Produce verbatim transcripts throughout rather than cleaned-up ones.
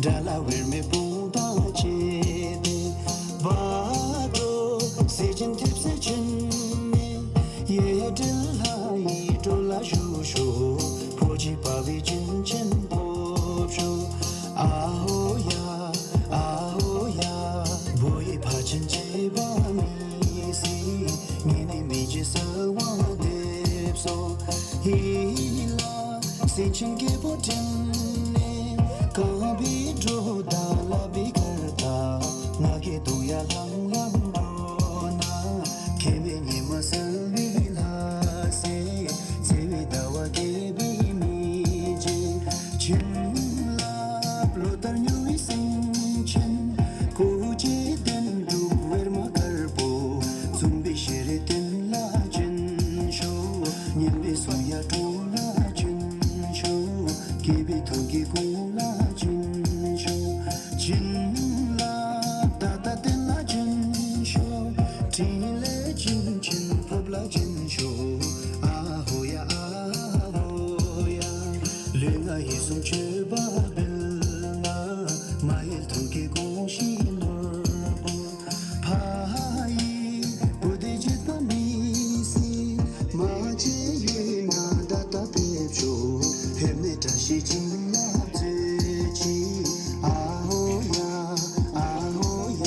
ལ་ལ་བེར་མེད་དཔུང་དང་བཅས་ཏེ། བ་དོ་སེ་ཆེན་ཐེབས་སེ་ཆེན་ནས། ཡེ་སྒྲིལ་ལྷ་ཡི་སྒྲོ་ལ་ཞུགས་ཤོག་ཕོ་རྗེ་དཔའ་བོའི་བྱིན་ཆེན་ཕོབ་ཤོག་ཨ་ཧོ་ཡ། ཨ་ཧོ་ཡ། བོད་ཡིག་ཕ་ཆེན་བཅས་པ་མི་སྲིད། ངེས་ནས་མི་བརྗེད་གསོལ་བ་འདེབས་སོ། ཧི་ལ་སེང་ཆེན་སྐྱེས་བུ་དྲིན་ནས། རྐང་པའི་སྒྲོ་དང་ལག་པའི་སྐར་དང་། ང་རྒྱལ་དུང་ཡང་ལྷང་ལྷང་འགྲོ་ན། ཁེངས་པའི་ཉི་མ་གསལ་བའི་ལྷ་སའི། བརྩེ་བའི་ཟླ་བ་རྒྱས་པའི་མི་ཆེན། བྱིན་རླབས་ལོ་ལྟར་མྱུར་བའི་སེང་ཆེན། སྐུ་རྗེས་བསྟན་སྒྲུབ་ཝེར་མ་དཀར་པོ། འཛུམ་པའི་ཞལ་རས་སྟེང་ལ་སྦྱིན་ཤོག་སྙན་པའི་གསུང་ཡང་སྤྲོ་ལ་སྦྱིན་ཤོག་རྒྱས་པའི་ཐུགས་ཀྱི་དགུང་ལ་སྦྱིན་ཤོག་བྱིན་རླབས་ད་ལྟ་བསྟན་ལ་སྦྱིན་ཤོག་འཕྲིན་ལས་བྱིན་ཆེན་ཕོབ་ལ་སྦྱིན་ཤོག་ཨ་ཧོ་ཡ། ཨ་ཧོ་ཡ། ལུས་ངག་ཡིད་གསུམ་མཆོད་པ་འབུལ་ལ། མ་ཡལ་ཐུགས་ཀྱི་དགོངས་གཞི་ནོར་བུ། ཕ་ཡི་བུ་དེ་བརྗེད་པ་མི་སྲིད། མ་བརྗེད་ཡོད་ན་ད་ལྟ་ཕེབས་ཤོག་ཕེབས་ནས་བཀྲ་ཤིས་བྱིན་རླབས་སྩོལ་གྱིས། ཨ་ཧོ་ཡ། ཨ་ཧོ་ཡ།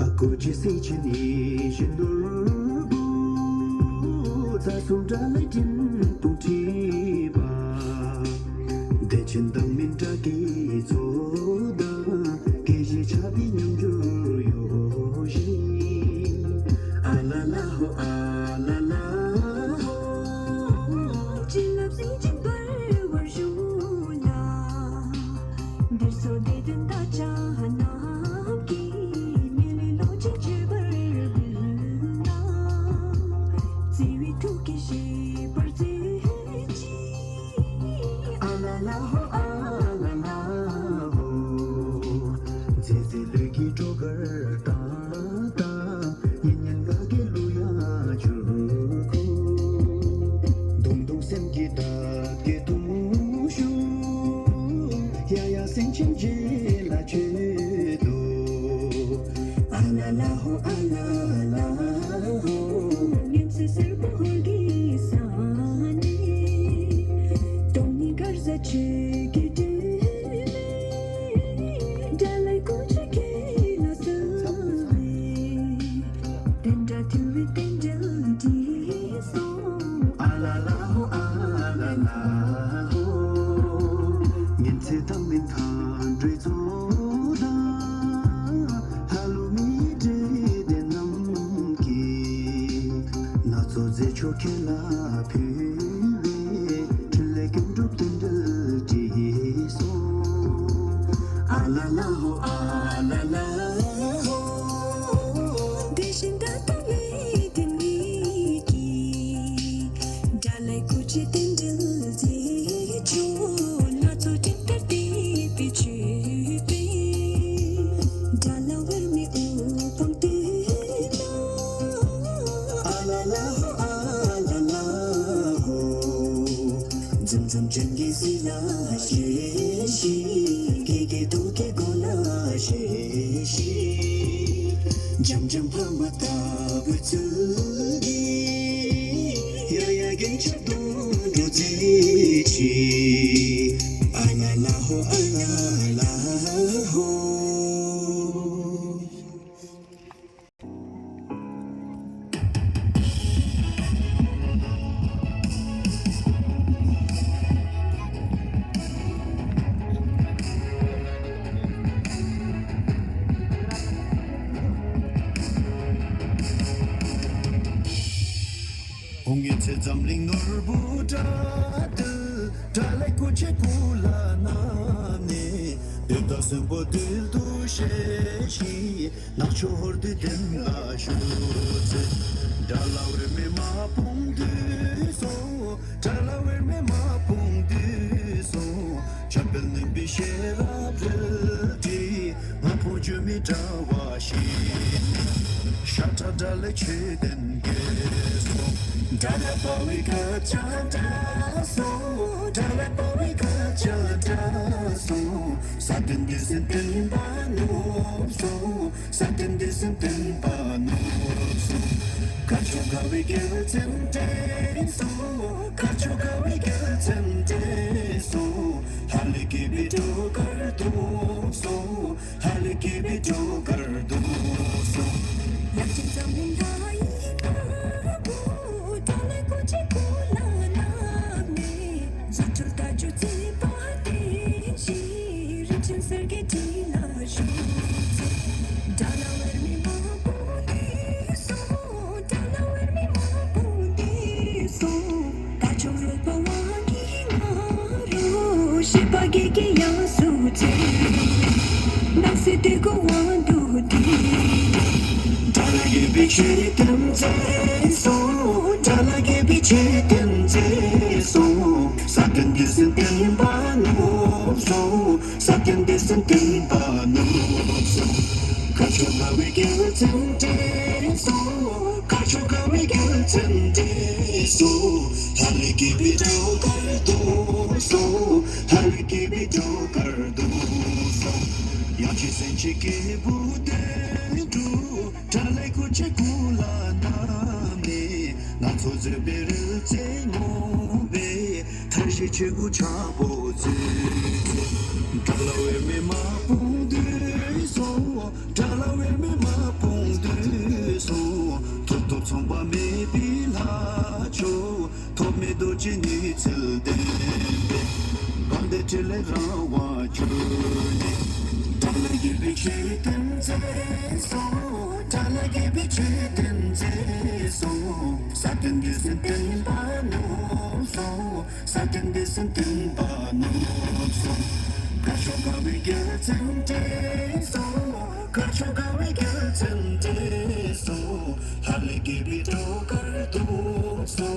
ཨ་ཀོ་ཅི་སེ་ཆེན་ནི་བཞིན་ནོར་བུ། རྩ་གསུམ་དགྲ་ལྷའི་སྤྲིན་ཕུང་འཁྲིགས་པ། བདེ་ཆེན་བདག་མེད་དགྲ་བགེགས་ཚོགས་དང་། དགེ་བཤེས་ཕྱག་དཔེའི་ཉམས་འགྱུར་ཡོད་བཞིན། ཨ་ལ་ལ་ཧོ། ཨ་ལ་ལ་ཧོ། བྱིན་རླབས་སེང་ཆེན་འབར་བར་ཞུ་ལ། འདིར་འཚོ་བདེ་ལྡན་བདག་ཅག་རྣམས་ཀྱི། མི་ལུས་ལོངས་སྤྱོད་སྤྱོད་པར་འབུལ་ལ། བརྩེ་བའི་ཐུགས་ཀྱིས་བཞེས་པར་མཛོད་ཅིག་ཨ་ལ་ལ་ཧོ། ཨ་ལ་ལ་ཧོ། མཛེས་མཛེས་ལུས་ཀྱི་བྲོ་གར་བཏང་། ཡིན་ཡིན་ངག་གི་གླུ་དབྱངས་འཕྱུར་ཁུག་དུང་དུང་སེམས་ཀྱི་འདབ་བརྒྱད་དུང་ཞུགས། ཡ་ཡ་སེང་ཆེན་རྗེ་ལ་མཆོད་དོ། ཨ་ལ་ལ་ཧོ། ཨ་ལ་ལ་ཧོ། ཉིན་མཚན་སེར་པོ་ཧོར་གྱི་ས་ནས། སྟོང་ཉིད་དཀར་གསལ་ཆོས་ཀྱི་སྤྲིན་ལས། དགྲ་ལྷའི་སྐུ་ཚེ་ཁྱེད་ལ་གསོལ་བས། བསྟན་དགྲ་ཐུལ་བའི་རྟེན་འབྲེལ་འགྲིགས་སོ། ཨ་ལ་ལ་ཧོ། ཨ་ལ་ལ་ཧོ། ཉིན་མཚན་བདག་མེད་མཁའ་འགྲོའི་ཚོགས་དང་། ལྷ་ཀླུ་མིའི་འདྲེ་གདོན་རྣམས་ཀྱིས། སྣ་ཚོགས་རྫས་མཆོག་ཁྱེད་ལ་ཕུལ་བས། འཕྲིན་ལས་ཀུན་འགྲུབ་རྟེན་འབྲེལ་འགྲིགས་སོ། ཨ་ལ་ ཞིག་དགེ་དགེ་སྡུག་གི་སྒོ་ན་ཞེ་ཞིག་འཇམ་འཇམ་འཕགས་མ་ལྟ་བུའི་ཚུལ་གྱིས། ཡ་ཡ་རྒྱན་ཆ་དུད་འགྲོ་མཛེས་ཤིག་ཨ་ལ་ལ་ཧོ། ཨ་ལ་ལ་ཧོ། ངེད་ཚེ་འཛམ་གླིང་ནོར་བུ་འདྲ་འདི། དགྲ་ལྷའི་སྐུ་ཆས་སྐུ་ལ་བསྣམས་ནས། བདུད་དང་སྲིན་པོ་བདུད་དུ་གཤེགས་ཤིང་། ནག་ཕྱོགས་ཧོར་སྡེ་གདན་ལ་བཞུགས་ཚེ། དགྲ་ལྷ་ཝེར་མའི་དམག་དཔུང་འདུས་སོ། དགྲ་ལྷ་ཝེར་མའི་དམག་དཔུང་འདུས་སོ། འཇམ་དཔལ་གླིང་པའི་ཤེས་རབ་རལ་གྲི། དམག་དཔུང་འཇོམས་མི་དགྲ་བོ་ཞི་ནས། ཤ་ཁྲག་དགྲ་ལྷའི་མཆོད་རྟེན་བརྒྱད་སོ། དགྲ་ལྷ་དཔའ་བོའི་སྐད་ཆ་འདྲ་སོ། དགྲ་ལྷ་དཔའ་བོའི་སྐད་ཆ་འདྲ་སོ། ས་སྟེང་བདུད་སྲིན་སྟོན་པ་ནུབ་སོ། ས་སྟེང་བདུད་སྲིན་སྟོན་པ་ནུབ་སོ། དཀར་ཕྱོགས་དགའ་བའི་རྒྱལ་མཚན་བསྒྲེངས་སོ། དཀར་ཕྱོགས་དགའ་བའི་རྒྱལ་མཚན་བསྒྲེངས་སོ། ལྷ་ལས་སྐྱེས་པའི་སྒྲོལ་དཀར་བརྡུངས་སོ། ལྷ་ལས་སྐྱེས་པའི་སྒྲོལ་དཀར་བརྡུངས་སོ། ཡབ་ཆེན་འཛམ་གླིང་ལྷ་ཡི་དམག་དཔུང་། དགྲ་ལྷའི་སྐུ་ཆས་སྐུ་ལ་བསྣམས་ནས། རྫུ་འཕྲུལ་རྟ་རྒྱུག་མཛད་པ་བསྟན་ཞིང་། རིན་ཆེན་གསེར་གྱི་ཁྲི་ལ་བཞུགས་ཚེ། དགྲ་ལྷ་ཝེར་མའི་དམག་དཔུང་འདུས་སོ། དགྲ་ལྷ་ཝེར་མའི་དམག་དཔུང་འདུས་སོ། དཀར་ཕྱོགས་རོལ་པ་དབང་གི་ང་རོ། ཞེས་པ་དགྱེས་དགྱེས་དབྱངས་སུ་གཅིག་སྣང་སྲིད་འདོད་དགུ་དབང་དུ་བསྡུས། དགྲ་ལྷ་རྒྱལ་པོའི་མཆོད་རྟེན་མཛེས་སོ། དགྲ་ལྷ་རྒྱལ་པོའི་མཆོད་རྟེན་མཛེས་སོ། ས་སྟེང་བདུད་སྲིན་སྟོན་པ་ནུབ་སོ། ས་སྟེང་བདུད་སྲིན་སྟོན་པ་ནུབ་སོ། དཀར་ཕྱོགས་དགའ་བའི་རྒྱལ་མཚན་བསྒྲེངས་སོ། དཀར་ཕྱོགས་དགའ་བའི་རྒྱལ་མཚན་བསྒྲེངས་སོ། ལྷ་ལས་སྐྱེས་པའི་སྒྲོལ་དཀར་བརྡུངས་སོ། ལྷ་ལས་སྐྱེས་པའི་སྒྲོལ་དཀར་བརྡུངས་སོ། ཡང་ཅིན་སེང་ཆེན་སྐྱེས་བུ་དོན་གྲུབ། དགྲ་ལྷའི་སྐུ་ཆས་སྐུ་ལ་བསྣམས་ནས། སྣ་ཚོགས་མཛད་པའི་རིལ་རྩེ་ངོམས་པས། མཐའ་བཞིའི་ཆོས་སྐུ་ཆགས་པོ་མཛད། དགྲ་ལྷ་ཝེར་མའི་དམག་དཔུང་འདུས་སོ། དགྲ་ལྷ་ཝེར་མའི་དམག་དཔུང་འདུས་སོ། ཐོབ་ཐོབ་མཚུངས་པ་མེད་པའི་ལྷ་མཆོག་ཐོགས་མེད་རྡོ་རྗེ་ནུས་རྩལ་ལྡན་པས། དགོངས་འདུས་ཕྲིན་ལས་རང་དབང་བསྒྱུར་ནས། དགྲ་ལྷ་རྒྱལ་པོའི་མཆོད་རྟེན་མཛེས་སོ། དགྲ་ལྷ་རྒྱལ་པོའི་མཆོད་རྟེན་མཛེས་སོ། ས་སྟེང་བདུད་སྲིན་སྟོན་པ་ནུབ་སོ། ས་སྟེང་བདུད་སྲིན་སྟོན་པ་ནུབ་སོ། དཀར་ཕྱོགས་དགའ་བའི་རྒྱལ་མཚན་བསྒྲེངས་སོ། དཀར་ཕྱོགས་དགའ་བའི་རྒྱལ་མཚན་བསྒྲེངས་སོ། ལྷ་ལས་སྐྱེས་པའི་སྒྲོལ་དཀར་བརྡུངས་སོ།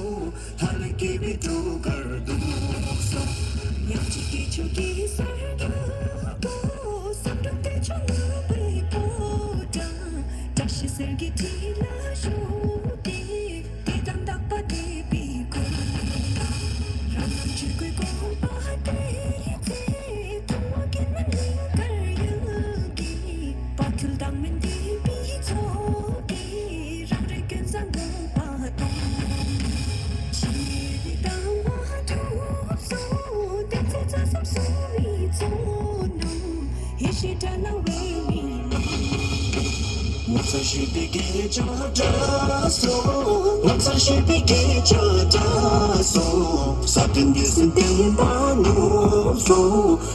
ལྷ་ལས་སྐྱེས་པའི་སྒྲོལ་དཀར་བརྡུངས་སོ། ཡབ་ཆེན་སྐྱེས་མཆོག་གེ་སར་རྒྱལ་པོ། བསམ་འགྲུབ་བདེ་མཆོག་ནུས་པའི་ཕོ་བྲང་། བཀྲ་ཤིས་གསེར་གྱི་ཁྲི་ལ་བཞུགས་ཏེ། བདེ་དང་རྟག་པ་བདེ་བའི་མགོན། རང་རང་ཆོས་སྐུའི་དགོངས་པ་གཏད་ཚེ། ཐུབ་དབང་སྐྱེད་མོས་ལིང་དཀར་ཡུལ་གྱི། དཔའ་ཐུལ་བདག་མེད་འདུས་པའི་ཚོགས་ཀྱིས། རང་རེའི་ཀུན་བཟང་འགོག་པ་སྟོན། ཕྱི་ནས་ལྟ་བ་གྲུབ་སོ། བསྟན་འཛིན་རྩ་གསུམ་སྲུང་མའི་གཙོ་རྣམས། ཡེ་ཤེས་དགྲ་ལྷ་ཝེར་མའི་ལུང་། ངོ་མཚར་ཞེས་པའི་སྐད་ཆ་འདྲ་སོ། ངོ་མཚར་ཞེས་པའི་སྐད་ཆ་འདྲ་སོ། ས་སྟེང་བདུད་སྲིན་སྟོན་པ་ནུབ་སོ།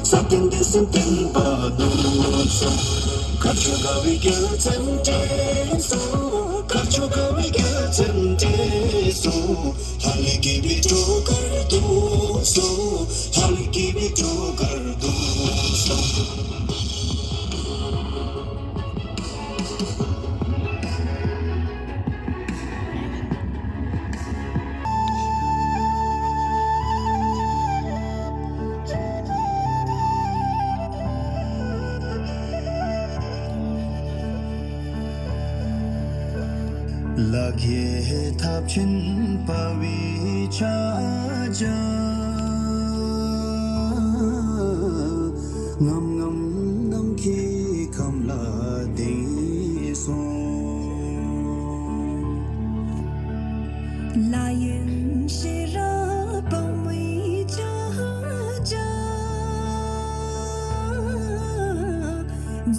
ས་སྟེང་བདུད་སྲིན་སྟོན་པ་ནུབ་སོ། དཀར་ཕྱོགས་དགའ་བའི་རྒྱལ་མཚན་བསྒྲེངས་སོ། དཀར་ཕྱོགས་དགའ་བའི་རྒྱལ་མཚན་བསྒྲེངས་སོ། ལྷ་ལས་སྐྱེས་པའི་སྒྲོལ་དཀར་བརྡུངས་སོ། ལྷ་ལས་སྐྱེས་པའི་སྒྲོལ་དཀར་བརྡུངས་སོ། ལ་གེ་ཐབས་ཆེན་དཔའ་བོའི་ཕྱག་རྒྱ།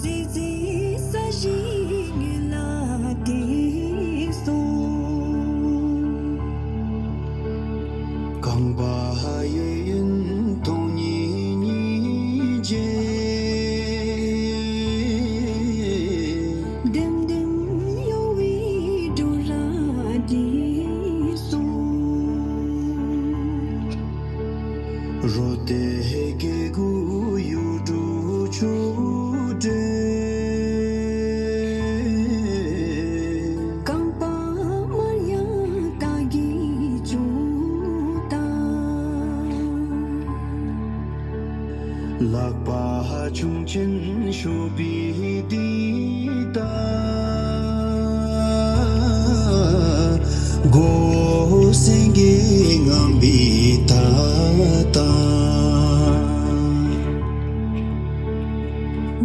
ཙི་ཙི་ས་གཞི་ཉིད་ལ་དེ་སོང་། རྐང་པ་གཡས་གཡོན་སྟོང་ཉིད་གཉིས་བརྗེ། ལྡེམ་ལྡེམ་གཡོ་བའི་སྒྲོ་ར་འདྲིས་སོང་། རོ་ཏའི་སྐྱེ་དགུ་ཡུལ་གྲུ་ཆུ་འདྲེན། རྐང་པ་དམར་ཡང་རྟ་གི་ཅུང་དང་། ལག་པ་ཁྱུང་ཆེན་ཤོ་པི་འདི་ལྟ། མགོ་བོ་སེང་གེ་རྔམ་པའི་ཐ་དང་།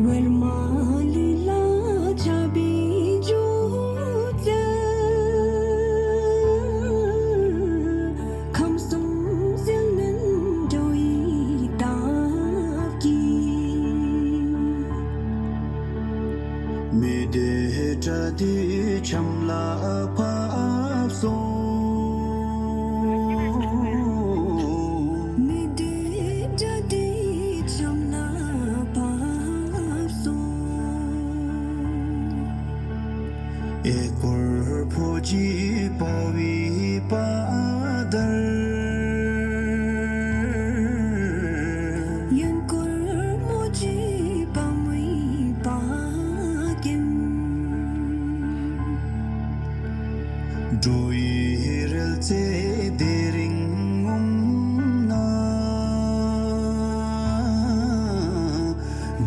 ཝེར་མ་ལུས་ལ་ཆགས་པའི་རྒྱུ་རྩལ། ཁམས་གསུམ་ཟིལ་གནོན་འགྲོ་ཡི་སྟབས་ཀྱིས། མི་བདེ་དགྲ་སྡེ་ཆམ་ལ་ཕབ་སོང་། མི་བདེ་དགྲ་སྡེ་ཆམ་ལ་ཕབ་སོང་། གཡས་སྐོར་ཕོ་རྗེ་དཔའ་བོའི་དཔའ་དར། གཡོན་སྐོར་མོ་རྗེ་དཔའ་མོའི་དཔའ་སྐྱེམས། འགྲོ་བའི་རལ་གྲི་དེ་རིང་ངོམས་ན།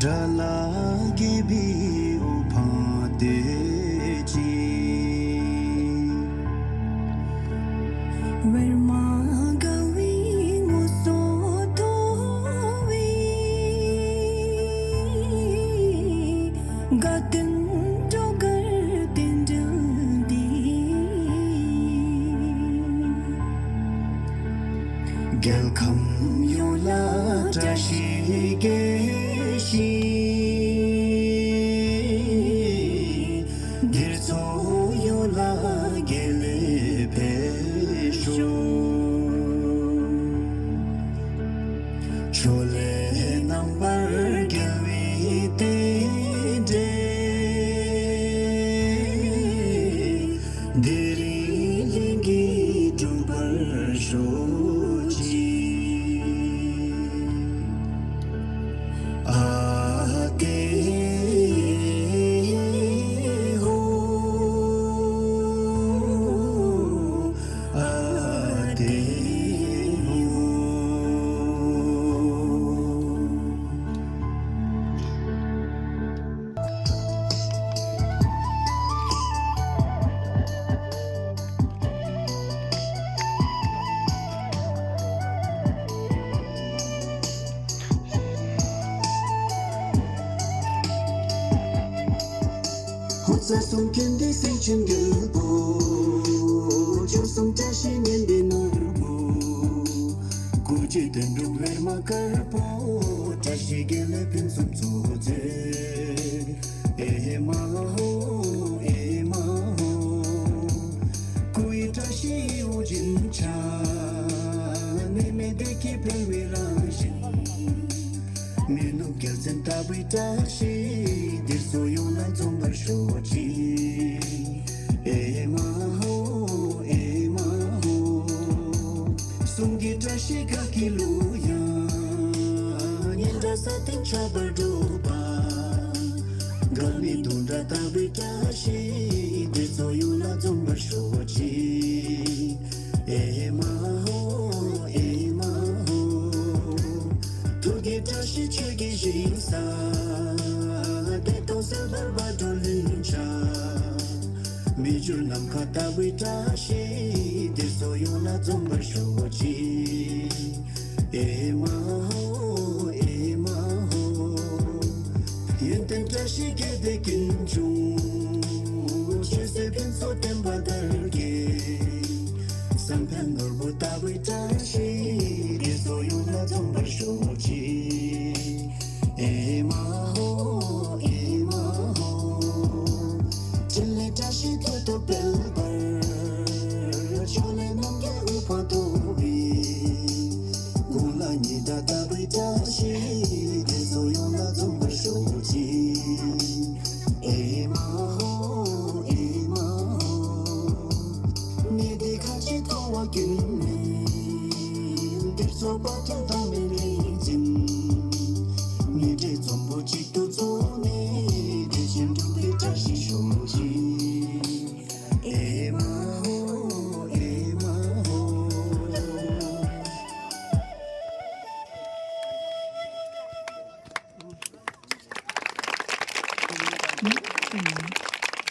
དགྲ་ལྷ་རྒྱལ་པོའི་དབུ་འཕང་དེ་ཅི། ཝེར་མ་དགའ་བའི་ངོ་སོ་མཐོ་བའི། དགའ་སྟོན་སྒྲོ་དཀར་རྟེན་འབྲེལ་འདི། རྒྱལ་ཁམས་ཡོངས་ལ་བཀྲ་ཤིས་རྒྱས་ཤིང་། འདིར་འཚོ་ཡོངས་ལ་དགེ་ལེགས་འཕེལ་ཤོག། ཕྱོགས་ལས་རྣམ་པར་རྒྱལ་བའི་རྟེན་འབྲེལ། དེ་རིང་ལྷུན་གྱིས་གྲུབ་པར་ཤོག་ཅིག། ཨ་ཏེ་ཧོ། ཨ་ཏེ་ཧོ། ཧོ། རྩ་གསུམ་མཁྱེན་པའི་སེང་ཆེན་རྒྱལ་པོ། སྐྱབས་གསུམ་བཀྲ་ཤིས་སྙན་པའི་ནོར་བུ། སྐུ་བརྒྱུད་དོན་གྲུབ་ཝེར་མ་དཀར་པོ། བཀྲ་ཤིས་དགེ་ལེགས་ཕུན་སུམ་ཚོགས་མཛོད། ཨེ་མ་ཧོ། ཨེ་མ་ཧོ། སྐུ་ཡི་བཀྲ་ཤིས་དབུགས་འབྱིན་བྱ། གནས་མེད་བདེ་སྐྱིད་འཕེལ་བའི་རང་བཞིན། མི་ནུབ་རྒྱལ་མཚན་ལྟ་བུའི་བཀྲ་ཤིས། འདིར་འཚོ་ཡོངས་ལ་འཛོམས་པར་ཤོག་ཅིག། ཨེ་མ་ཧོ། ཨེ་མ་ཧོ། གསུང་གི་བཀྲ་ཤིས་ག་གི་ལུ་ཡང་། སྙན་གྲགས་ས་སྟེང་ཁྱབ་པར་སྒྲོག་པ། འགག་མེད་དུང་སྒྲ་ལྟ་བུའི་བཀྲ་ཤིས། འདིར་འཚོ་ཡོངས་ལ་འཛོམས་པར་ཤོག་ཅིག། ཨེ་མ་ཧོ། ཨེ་མ་ཧོ། ཐུགས་ཀྱི་བཀྲ་ཤིས་ཆོས་ཀྱི་ཞིང་ས། བདེ་སྟོང་གསལ་འབར་བ་སྒྲོན་ལྷུན་ཆགས། མི་འགྱུར་ནམ་མཁའ་ལྟ་བུའི་བཀྲ་ཤིས། འདིར་འཚོ་ཡོངས་ལ་འཛོམས་པར་ཤོག་ཅིག། ཨེ་མ་ཧོ། ཨེ་མ་ཧོ། ཡོན་ཏན་བཀྲ་ཤིས་རྒྱས་པའི་ཀུན་འབྱུང་། ཆོས་སྲིད་ཕུན་ཚོགས་བསྟན་པ་དར་རྒྱས། བསམ་འཕེལ་ནོར་བུ་ལྟ་བུའི་བཀྲ་ཤིས། འདིར་འཚོ་ཡོངས་ལ་འཛོམས་པར་ཤོག་ཅིག། ཨེ་མ་ཧོ། ཨེ་ ཀུན་ལས་འདིར་ཚོགས་པ་ཐུབ་དང་མི་ལས་འཛིན། ཉེ་འབྲེལ་འཛོམས་པོ་གཅིག་ཏུ་ཚོགས་